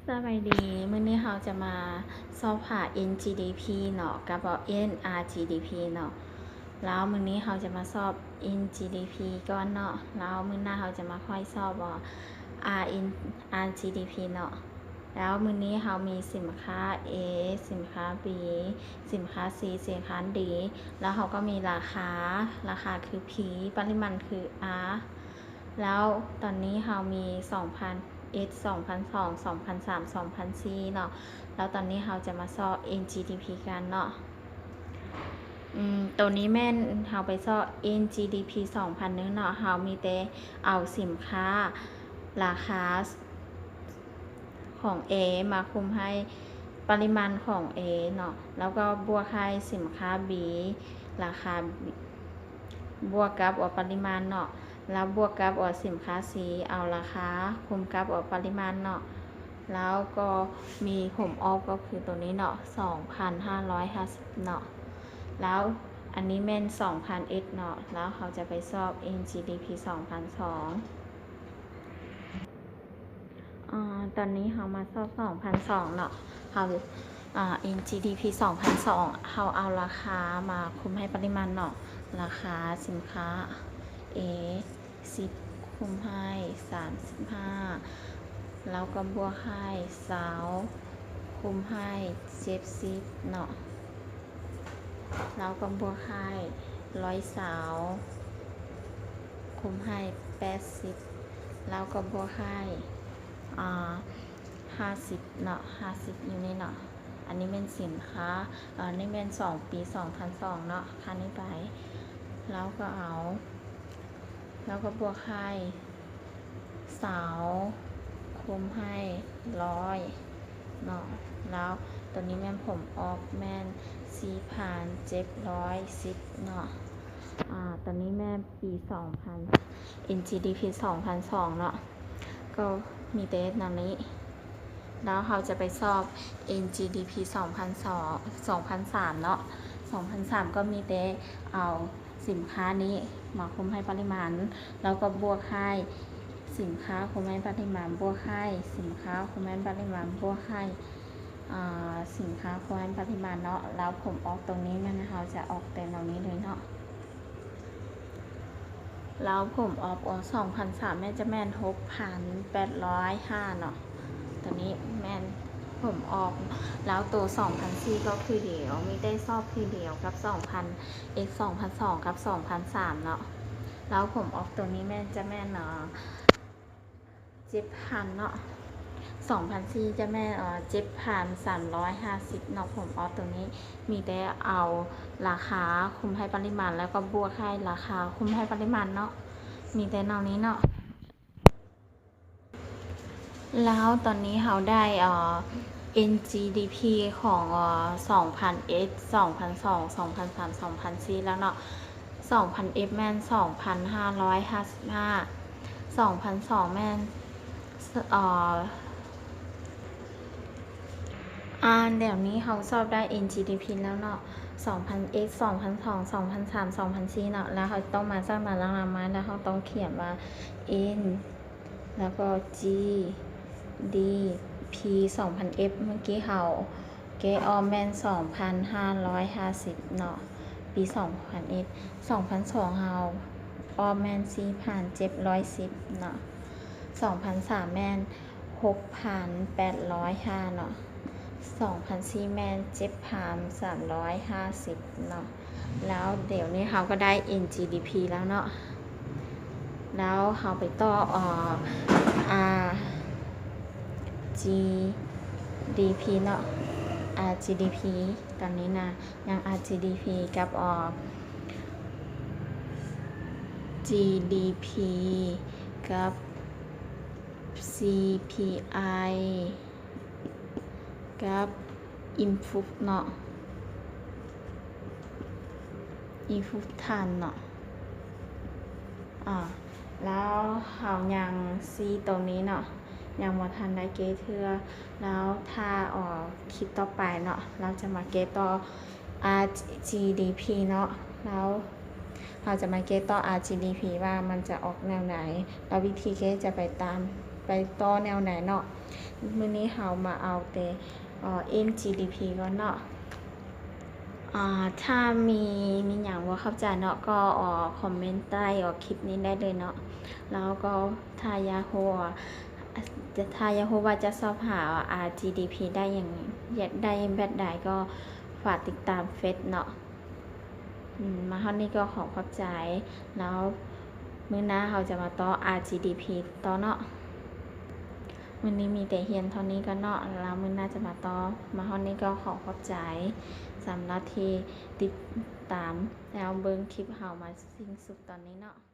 ສະບາຍດີ ມື້ນີ້ເຮົາຈະມາສອບຫາ ເອັນຈີດີພີ ເນາະ ກັບ ເອັນອາຣ໌ຈີດີພີ ເນາະ. ແລ້ວມື້ນີ້ເຮົາຈະມາສອບ ເອັນຈີດີພີ ກ່ອນເນາະ ແລ້ວມື້ໜ້າເຮົາຈະມາຄ່ອຍສອບ ອາ ເອັນ ອາຣ໌ຈີດີພີ ເນາະ. ແລ້ວມື້ນີ້ເຮົາມີສິນຄ້າ A ສິນຄ້າ B ສິນຄ້າ C ສິນຄ້າ D ແລ້ວເຮົາກໍມີລາຄາ ລາຄາຄື P ປະລິມານຄື R. ແລ້ວຕອນນີ້ເຮົາມີ ສອງພັນເອັດ ສອງພັນສອງ ສອງພັນສາມ ສອງພັນສີ່ ເນາະ. ແລ້ວຕອນນີ້ເຮົາຈະມາຊອກ ເອັນຈີດີພີ ກັນເນາະ. ອືມ ໂຕນີ້ແມ່ນເຮົາໄປຊອກ ເອັນຈີດີພີ ສອງພັນໜຶ່ງ ເນາະ ເຮົາມີແຕ່ເອົາສິນຄ້າລາຄາ ຂອງ A ມາຄຸມໃຫ້ປະລິມານຂອງ A ເນາະ ແລ້ວກໍບວກໃຫ້ສິນຄ້າ B ລາຄາ ບວກກັບ ອອ ປະລິມານເນາະ ແລ້ວບວກກັບ ອອ ສິນຄ້າ C ເອົາລາຄາຄຸມກັບ ອອ ປະລິມານເນາະ. ແລ້ວກໍມີຜົນອອກກໍຄືໂຕນີ້ເນາະ ສອງພັນຫ້າຮ້ອຍຫ້າສິບເນາະ ແລ້ວອັນນີ້ແມ່ນ ສອງພັນເອັດ ເນາະ ແລ້ວເຮົາຈະໄປຊອກ ເອັນຈີດີພີ ສອງພັນສອງ. ອາ ຕອນນີ້ເຮົາມາຊອກ ສອງພັນສອງ ເນາະ ເຮົາ ອາ ເອັນຈີດີພີ ສອງພັນສອງ ເຮົາເອົາລາຄາມາຄຸມໃຫ້ປະລິມານເນາະ ລາຄາສິນຄ້າ A ສິບ ຄຸມໃຫ້ ສາມສິບຫ້າ ແລ້ວກໍບວກໃຫ້ ຊາວ ຄຸມໃຫ້ ເຈັດສິບ ເນາະ ແລ້ວກໍບວກໃຫ້ ຮ້ອຍຊາວ ຄຸມໃຫ້ ແປດສິບ ແລ້ວກໍບວກໃຫ້ ອາ ຫ້າສິບເນາະ ຫ້າສິບຢູ່ນີ້ເນາະ. ອັນນີ້ແມ່ນສິນຄ້າ ອາ ນີ້ແມ່ນສອງປີ ສອງພັນສອງ ເນາະ ຄ່ານີ້ໄປ ແລ້ວກໍເອົາ ແລ້ວກໍບວກໃຫ້ ຊາວ ຄຸມໃຫ້ ຮ້ອຍ ເນາະ ແລ້ວໂຕນີ້ແມ່ນຜົນອອກແມ່ນ ສີ່ພັນເຈັດຮ້ອຍສິບ ເນາະ. ອາ ໂຕນີ້ແມ່ນປີ ສອງພັນ ເອັນຈີດີພີ ສອງພັນສອງ ເນາະ ກໍມີແຕ່ແນວນີ້ ແລ້ວເຮົາຈະໄປຊອກ ເອັນຈີດີພີ ສອງພັນສອງ ສອງພັນສາມ ເນາະ ສອງພັນສາມ ກໍມີແຕ່ເອົາສິນຄ້ານີ້ມາຄຸມໃຫ້ປະລິມານ ແລ້ວກໍບວກໃຫ້ສິນຄ້າຄຸມໃຫ້ປະລິມານ ບວກໃຫ້ສິນຄ້າຄຸມໃຫ້ປະລິມານ ບວກໃຫ້ ອາ ສິນຄ້າຄູນປະລິມານເນາະ ແລ້ວຜົນອອກຕົງນີ້ແມ່ນເຮົາຈະອອກແຕ່ແນວນີ້ເລີຍເນາະ ແລ້ວຜົນອອກ ສອງພັນສາມແມ່ນຈະແມ່ນ ຫົກພັນແປດຮ້ອຍຫ້າ ເນາະ ຕົວນີ້ແມ່ນຜົນອອກ ແລ້ວໂຕ ສອງພັນສີ່ ກໍຄືດຽວ ມີແຕ່ຊອບຄືດຽວກັບ ສອງພັນເອັດ ສອງພັນສອງ ກັບ ສອງພັນສາມ ເນາະ ແລ້ວຜົນອອກຕົວນີ້ແມ່ນຈະແມ່ນ ເອີ ເຈັດພັນເນາະ ສອງພັນສີ່ຈະແມ່ນ ເອີ ເຈັດພັນສາມຮ້ອຍຫ້າສິບເນາະ ຜົນອອກຕົວນີ້ ມີແຕ່ເອົາລາຄາຄຸມໃຫ້ປະລິມານ ແລ້ວກໍບວກໃຫ້ລາຄາຄຸມໃຫ້ປະລິມານເນາະ ມີແຕ່ແນວນີ້ເນາະ ແລ້ວຕອນນີ້ເຮົາໄດ້ ເອີ ເອັນຈີດີພີ ຂອງ ເອີ ສອງພັນເອັດ ສອງພັນສອງ ສອງພັນສາມ ສອງພັນສີ່ ແລ້ວເນາະ ສອງພັນເອັດແມ່ນ ສອງພັນຫ້າຮ້ອຍຫ້າສິບຫ້າ ສອງພັນສອງແມ່ນ ເອີ ອາ ດຽວນີ້ເຮົາຊອບໄດ້ ເອັນຈີດີພີ ແລ້ວເນາະ ສອງພັນເອັດ ສອງພັນສອງ ສອງພັນສາມ ສອງພັນສີ່ ເນາະ ແລ້ວເຮົາຕ້ອງມາສ້າງຕາລາງລາມາ ແລ້ວເຮົາຕ້ອງຂຽນວ່າ N ແລ້ວກໍ G D P ສອງພັນເອັດ ເມື່ອກີ້ເຮົາແກ້ອອກແມ່ນ ສອງພັນຫ້າຮ້ອຍຫ້າສິບເນາະ ປີສອງພັນເອັດ ສອງພັນສອງເຮົາອອກແມ່ນ ສີ່ພັນເຈັດຮ້ອຍສິບເນາະ ສອງພັນສາມແມ່ນ ຫົກພັນແປດຮ້ອຍຫ້າເນາະ ສອງພັນສີ່ແມ່ນ ເຈັດພັນສາມຮ້ອຍຫ້າສິບເນາະ ແລ້ວດຽວນີ້ເຮົາກໍໄດ້ ເອັນຈີດີພີ ແລ້ວເນາະ ແລ້ວເຮົາໄປຕໍ່ ອາ ອາ ຈີດີພີ ເນາະ ອາ ຈີດີພີ ຕອນນີ້ນະ ຍັງ ອາ ຈີດີພີ ກັບ ອາ ຈີດີພີ ກັບ ຊີພີໄອ ກັບ ອິນຟລູເນາະ ອິນຟລູທານເນາະ ອາ ແລ້ວເຮົາຍັງຊີໂຕນີ້ເນາະ ຍັງບໍ່ທັນໄດ້ແກ້ເທື່ອ ແລ້ວຖ້າ ອາ ຄລິບຕໍ່ໄປເນາະ ເຮົາຈະມາແກ້ຕໍ່ ອາ ຈີດີພີ ເນາະ ແລ້ວເຮົາຈະມາແກ້ຕໍ່ ອາ ຈີດີພີ ວ່າມັນຈະອອກແນວໃດ ແລ້ວວິທີແກ້ຈະໄປຕາມ ໄປຕໍ່ແນວໃດເນາະ ມື້ນີ້ເຮົາມາເອົາແຕ່ ເອີ່ ເອັມຈີດີພີ ກ່ອນເນາະ. ອາ ຖ້າມີ ມີຫຍັງບໍ່ເຂົ້າໃຈເນາະ ກໍ ເອີ່ ຄອມເມັນໃຕ້ ເອີ່ ຄລິບນີ້ໄດ້ເລີຍເນາະ. ແລ້ວກໍຖ້າຢາກຮູ້ ອາ ຈະ ຖ້າຢາກຮູ້ວ່າຈະສອບຫາ ອາ ຈີດີພີ ໄດ້ຫຍັງ ຢາກໄດ້ແບບໃດ ກໍຝາກຕິດຕາມເຟສເນາະ. ອືມ ມາຮອດນີ້ກໍຂໍຂອບໃຈ ແລ້ວມື້ໜ້າເຮົາຈະມາຕໍ່ ອາ ຈີດີພີ ຕໍ່ເນາະ. ມື້ນີ້ມີແຕ່ຮຽນເທົ່ານີ້ກ່ອນເນາະ ແລ້ວມື້ໜ້າຈະມາຕໍ່. ມາຮອດນີ້ກໍຂໍຂອບໃຈສຳລັບທີ່ຕິດຕາມ ແລ້ວເບິ່ງຄລິບເຮົາມາສິ້ນສຸດຕອນນີ້ເນາະ.